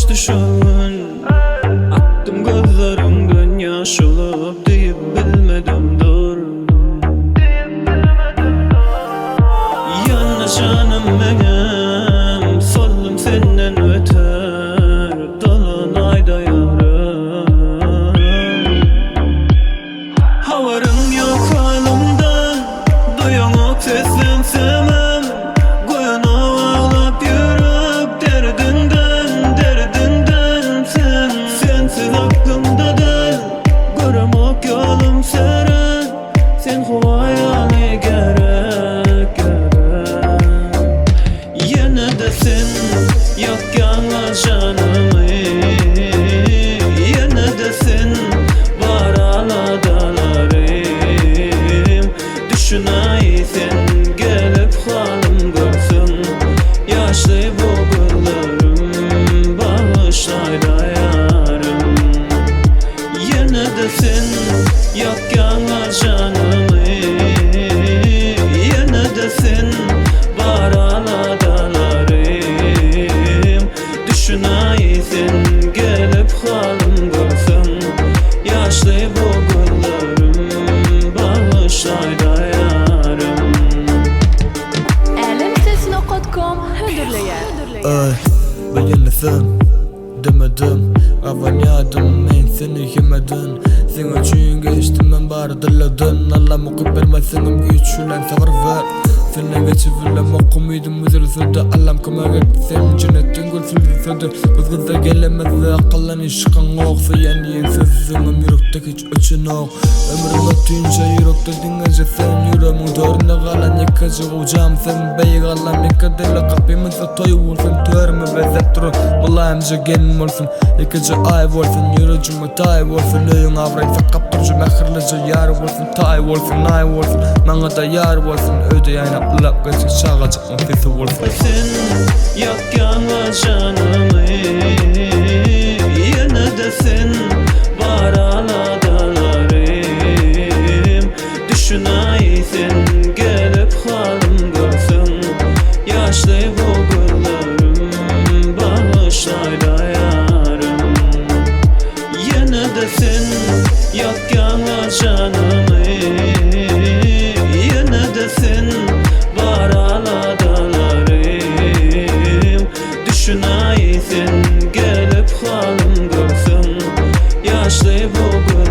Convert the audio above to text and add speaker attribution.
Speaker 1: geçdi şol gün. Akdym gözleriňden ýaş olup diýip bilmedim dur. Ýanna janym meňem soldum senden beter dolan aýda ýarym. Habaryň ýok halymdan duýaňok seslensemem Goýanok aglap ýürek derdiňden derdiňden sen Sensiz aklymda däl göremok ýolum sere Sen howa ýaly gerek gerek Ýene-de sen ýakýaňa janymy Ýene-de sen bar aladalarym Düşünäý sen gelip halym görseň Ýaşly bu gözlerim bagyşlaýda ýarym Ýene-de sen ýakýaňa janymy Ýene-de sen bar aladalarym Düşünäý sen gelip halym görseň Ýaşly bu gözlerim bagyşlaýda ýarym.
Speaker 2: Älemsesnokat-com hödürleýär.
Speaker 3: Aý, bir ýene sen. Demedim, gabanýadym men seni hemmeden Seň üçin geçdim men bary dylladan Allam ukyp bermez seňem güýç bilen sabyr ber Senden geçip bilemok umydym üzülsede Allam kömek et sen jennetden gül sülsede Gyz gyza gelemezde akyldan yşkyň ok Söýen diýen sözüňem ýürekde hiç öçenok Ömrüm ötünçe ýürekde diňeje sen Ýüregimiň töründe galan ýekeje gowjam sen Beýik Allam ýeke dili gapymyzda toý bolsun Törümi bezäp duran mylaýymja gelin bolsun Ýekeje aý bolsun ýürejime taý bolsun Öýüň abraýyn saklap durjy mähirlije ýar bolsun Taý bolsun naý bolsun maňada ýar bolsun Öýde ýaýnap ylap geçjek çagajykmyň sesi bolsun.
Speaker 1: Sen ýakýaňa janymy Ýene-de sen bar aladalarym Düşünäý sen gelip halym görseň Ýaşly bu gözlerim bagyşlaýda ýarym Ýene-de sen ýakýaňa janymy Ýene-de sen bar aladalarym Düşünäý sen gelip halym görseň Ýaşly bu.